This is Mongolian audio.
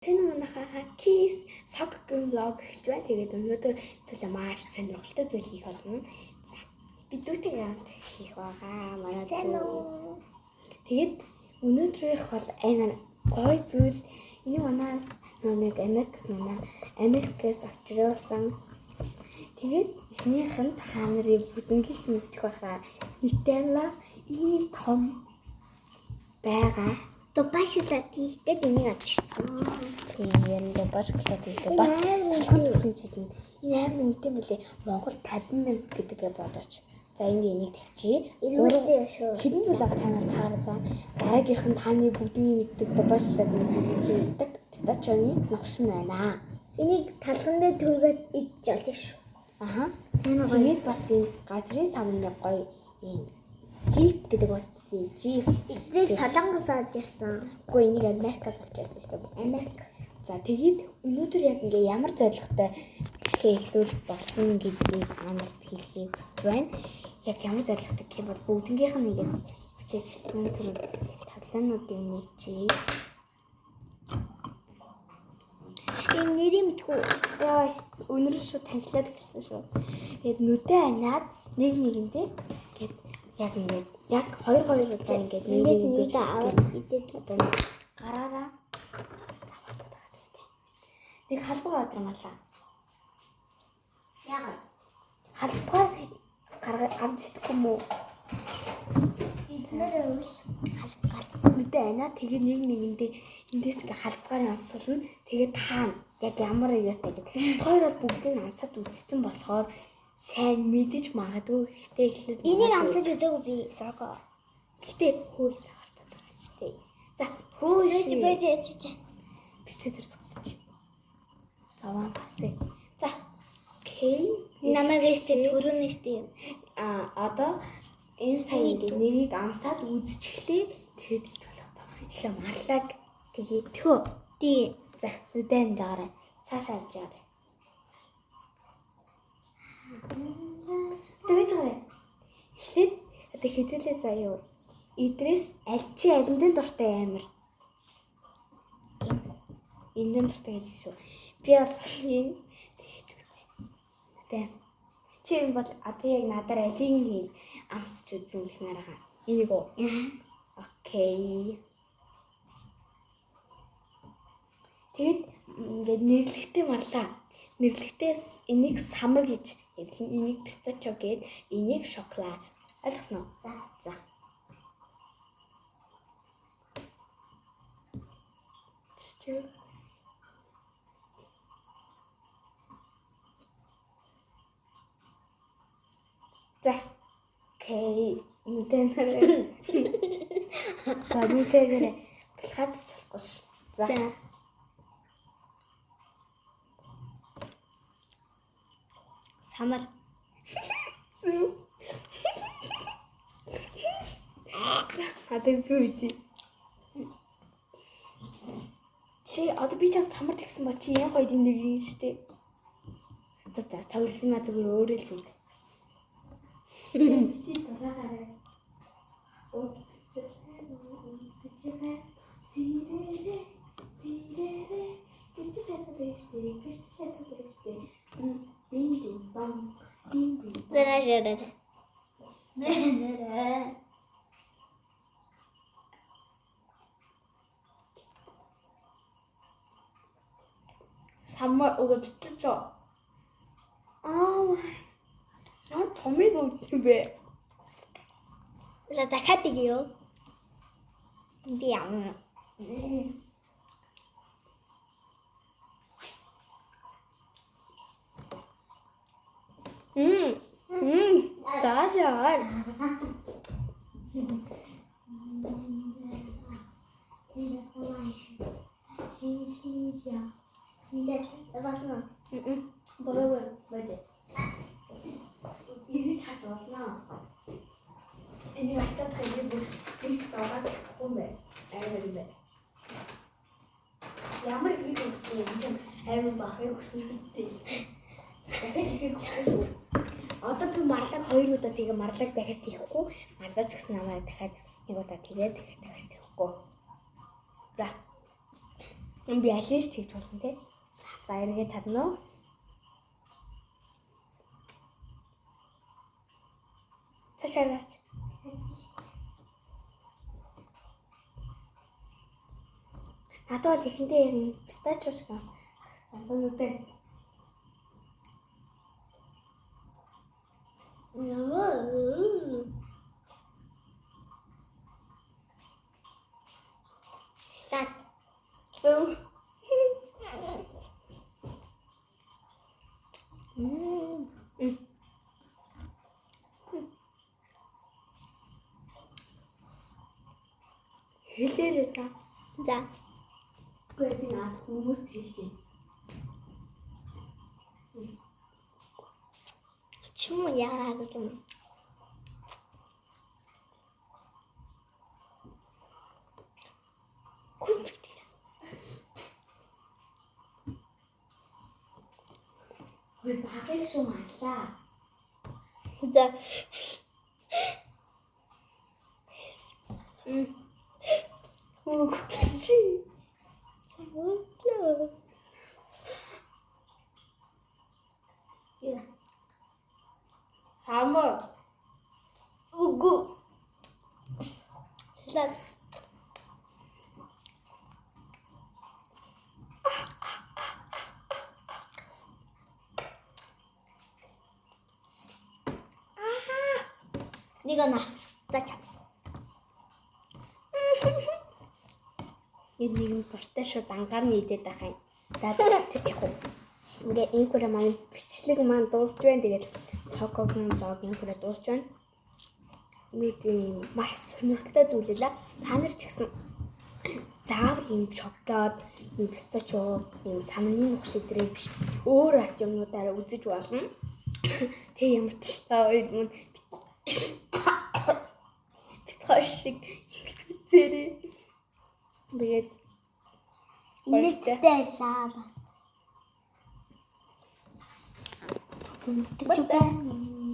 Тэн манайхаа Kiss Soccer Game Vlog эхэлж байна. Тэгээд өнөөдөр төлөө маш сонирхолтой зүйл хийх болно. За би дүүтэйгээ хамт хийх байгаа. Манай Сайн дүү. уу? Тэгээд өнөөдрийнх бол амар гоё зүйл. Энэ манаас нөө нэг Америкс манай Америкээс авчруулсан. Тэгээд эхнийх нь та нарыг бүдэнгэлж мэдэх байхаа. Nutella ийм том байгаа. Дубай шоколад хийх гээд энийг авчирсан. Тийм яриндаа баш шоколад хийдэг. Энэ Бас амар талхан үнэтэй. түрхэн жидэн. Энэ амар үнэтэй мөлий. Монгол 50 мянга гэдгээ бодооч. За ингэ энийг тавьчих. Эргүүлсэн шүү. Хэдэн зүйл байгаа та нар таарсан. Дараагийнх нь таны бүгдний мэддэг дубай шоколад нь хийдэг. Пистачионы ногшин байна. Энийг талхан дээр түргээд идэж олно шүү. Аха. Амар гоё. Тэгээд бас энэ газрын самны гоё ийм жип гэдэг бас тийм жип. Эднийг Солонгос авчирсан. Үгүй энийг Америкаас авч ирсэн шүү дээ. Америк. За тэгээд өнөөдөр яг ингээ ямар зорилготой бичлэгээ эхлүүлэх болсон гэдгийг та нарт хэлхийг хүсэж байна. Яг ямар зорилготой гэх юм бол бүгднгийнх нь ингээд бүтээчлэн түр таглаануудыг нээчээ. Энэ нэрийг мэдгүй. Яа, өнөр шууд танхилаад эхэлсэн шүү. Тэгээд нүдэ аниад нэг нэгэндээ ингээд яг ингээд яг хоёр хоёр удаа ингээд нэг Эндээс нэгэндээ нэг аваад идэж одоо нэг гараараа заваартаад байгаа тийм. Нэг халбага өдрмалаа. Яагаад? Халбгаар гарга авч идэхгүй юм уу? Эднэр өвөл халбгал. Нүдэ аниа тэгээ нэг нэгэндээ эндээс ингээ халбгаар амсгална. Тэгээ таана. Яг ямар юутай гэдэг. Хоёр бол бүгдийг нь амсаад үзсэн болохоор сайн мэдэж магадгүй. Гэхдээ эхлээд Энийг магадгүй. амсаж үзээгүй би. Сого. Гэтэ хөөе заваартаад байгаа ч тий. За хөөе Бэж ши. бэж чи. Бистэ дээр зогсож. Заван пасэ. За. Окей. Намайг штэ төрөн штэ. А одоо энэ сая ингээ нэрийг амсаад үзчихлээ. Тэгээд идэх болоо одоо. Эхлээ марлаг тэгээ төө. Тэгээ. За нүдэн жаарай. Цаашаа авч яваарай. Тэгээд жаарай. Эхлээд одоо хэдүүлээ заа юу. Идрээс аль чи алиндын дуртай амар. Эндэн дуртай гэж шүү. Би бол бас энэ тэгэхэд үзье. Тэ. Чи юм бол одоо яг надаар алийг нь хэл амсч үзсэн гэх нараа. Энийг үү? Окей. Тэгэд ингээд нэрлэгтэй марлаа. Нэрлэгтээс энийг самар гэж нэрлэн, энийг пистачо гээд, энийг шоколад. Ойлгосноо? За. За. Чи. За. Окей. Нүдэнэрээ. За нүдэнэрээ. Бэлхаац ч болохгүй ш. За. За. Самар. Сүү. Одоо би үзье. Чи одоо би чам цамар тэгсэн ба чи яг хоёрын нэг юм штэ. За за тоглосон маа зүгээр өөрөө л бий. Ти дураагаарай. Сирэрэ сирэрэ гэж чаддаг штэ. Гэж чаддаг штэ. Дин дин дон дин дин. Зэрэг. Нэрэ. Самар өгөө биччихэ. Аа. Яа томыг өгч юм бэ? За дахиад игьё. Би яа. Мм. Мм. Заашаа. Баасна. Мм. Болоогүй байж. Энийг чад болно. Энийг авч чадах юм бүр тэгж доогач чадахгүй юм байна. Амар юм байна. Ямар их өгсөн юм чинь амар бахыг өгсөн үстэй. Дахиад ихийг өгсөн шүү. Одоо би марлаг хоёр удаа тэгээ марлаг дахиж тийхгүй. Марлаач гэсэн намайг дахиад нэг удаа тэгээд дахиж тийхгүй. За. Би алиж тэгж болно те. За эргээ тавина уу? Цаашаа гаач. Надад бол эхэндээ яг пистачио шиг залуунуудаа. Сат. Зөв. Хэлээрээ за. За. Үгүй би наад хүмүүс хэлж байна. Чим яагаад юм? Хөөе багыг шүү манлаа. За. Чи. За. Яа. Хамаа. Үгүй. Лаа. Нэг нас. За чап. Энэ нэг зуртай шууд ангаар нь идээд байх юм. За тэр чи яг уу. Ингээ энэ хүрээ маань бичлэг маань дуусч байна. Тэгээд Сокогийн влог энэ хүрээ дуусч байна. Өнөөдрийн маш сонирхолтой зүйл лээ. Та нар ч гэсэн заавал ийм шоколад, ийм пистачио, ийм самны нөх шидрээ биш. Өөр бас юмнуудаараа үзэж болно. Тэг ямар ч та хоёр мөн битгой шиг ингэж үзээрэй. Тэгээд Инээдтэй байлаа бас. Баяртай.